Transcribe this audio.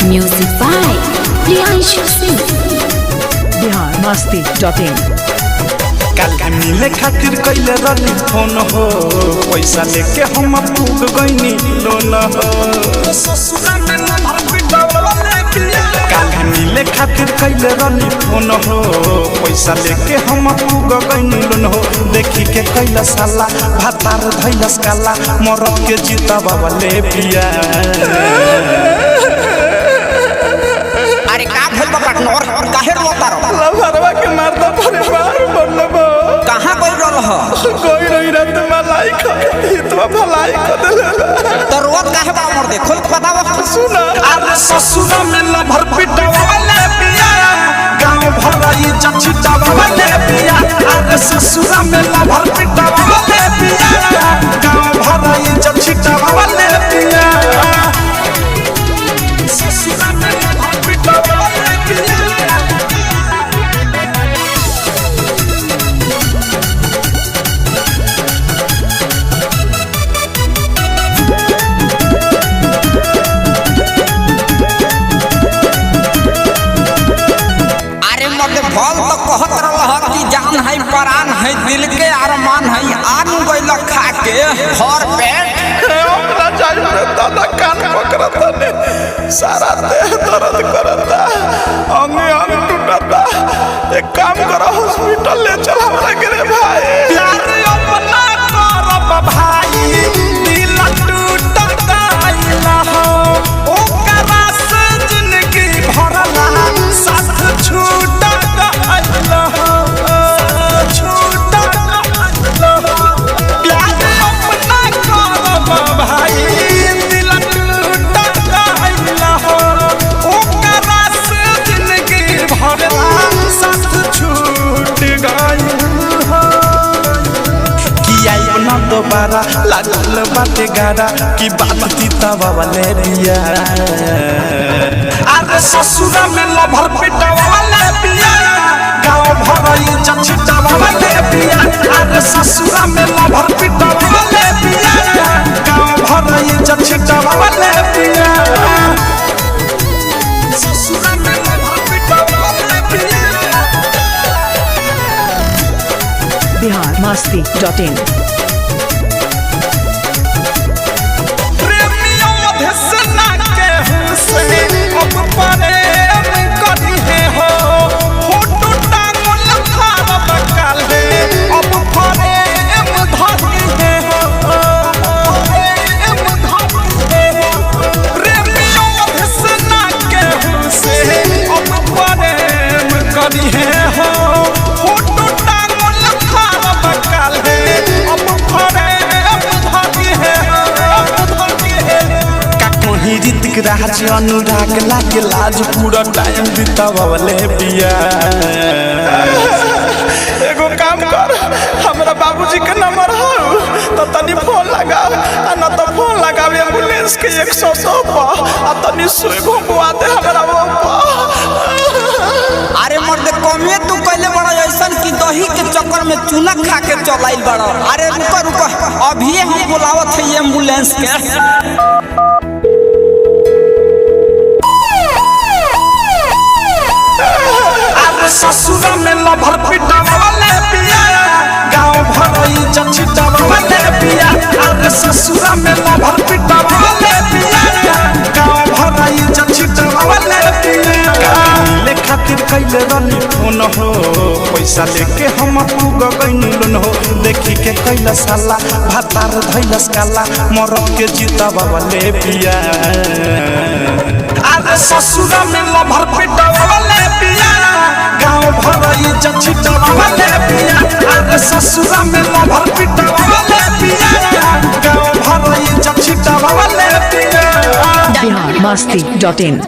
Music by Priyanshu Singh. Bihar Masti dot in. काल मिले खातिर कैले रहली फोन हो, पैसा लेके हम पूग गईनी लोन हो। काल मिले खातिर कैले रहली फोन हो, पैसा लेके हम पूग गईनी लोन हो। देखी के कैला साला भातार धैलस काला, मरद के जीता बाबा ले पिया। अरे का भइल बा पार्टनर, काहे रोता रहो? लभरवा के मारदा परिवार बनबो। कहाँ गइल रहल? कोई नहीं रात मलाई खा भलाई खा देले। तो रोत काहे बा मर्दे, खोल के बताव। सुना, अरे ससुर में लभर पिटवाले पिया, गांव भराई चछिटवाले पिया। अरे ससुर में लभर पिटवाले पिया, गांव भराई चछिटवाले पिया। ससुर में लभर पिटवाले पिया। अरे मर्दे भल तो कहत रहल ह कि जान है परान है दिल के अरमान है, आनु गइल खा के भर पेट। हमरा जाई रे दादा, कान पकड़ता ने, सारा देह दर्द करता, अंग अंग टूटता। एक काम करो, हॉस्पिटल ले चल हमरा के रे भाई। प्यार अपना करब भाई, दिल टूट गइल हो, ओकरा से जिंदगी भरला साथ छूट गइल हो, छूट गइल हो। प्यार अपना करब भाई, दिल टूट गइल हो, ओकरा से जिंदगी भरला साथ छूट गइल हो। कि आइब न दोबारा, लागल बाटे गारा, कि बात तीता वाले बिया। अरे ससुर में लभर पिटवाले पिया, गाँव भरई चछिटवाले पिया। अरे ससुर में लभर पिटवाले पिया, गाँव भरई चछिटवाले पिया। ससुर में लभर पिटवाले पिया। बिहार मस्ती डॉट इन। प्रेमियों धसना के हुस्न अब प्रेम करिहे हो, फोटो टांगल फारब काले अब प्रेम धरिहे हो, प्रेम धरिहे हो। प्रेमियों धसना के हुस्न अब प्रेम करिहे हो, फोटो टांगल फारब काले अब प्रेम धरिहे हो, धरिहे हो। का कहीं ऋतिक राज अनुराग लागे लाज, पूरा टाइम बितावले बिया। एगो काम कर, हमरा बाबूजी के नंबर हो तो तनी फोन लगा, आ न तो फोन लगावे एम्बुलेंस के 102 पर, आ तनी सुई घुमवा दे हमरा वो पर। अरे मर्दे कमे तू कइले बड़ा ऐसन कि दही के चक्कर में चूना खा के चलाइल बड़ा। अरे रुको रुको, अभी हम बुलावत है एम्बुलेंस के। अरे ससुर में लभर पिटवाले पिया, गाँव भरई चछिटवाले पिया। अरे ससुर में लभर पिटवाले पिया, गाँव भरई चछिटवाले पिया। ले खातिर कैले रहली फोन हो, पैसा लेके हम पूग गईनी लोन हो। देखी के कैला साला भातार धैलस काला, मरद के जीता बाबा ले पिया। अरे ससुर में लभर पिटवाले पिया, गाँव भरई चछिटवाले पिया। अरे ससुर में लभर पिटवाले पिया, गाँव भरई चछिटवाले पिया। बिहार मस्ती डॉट इन।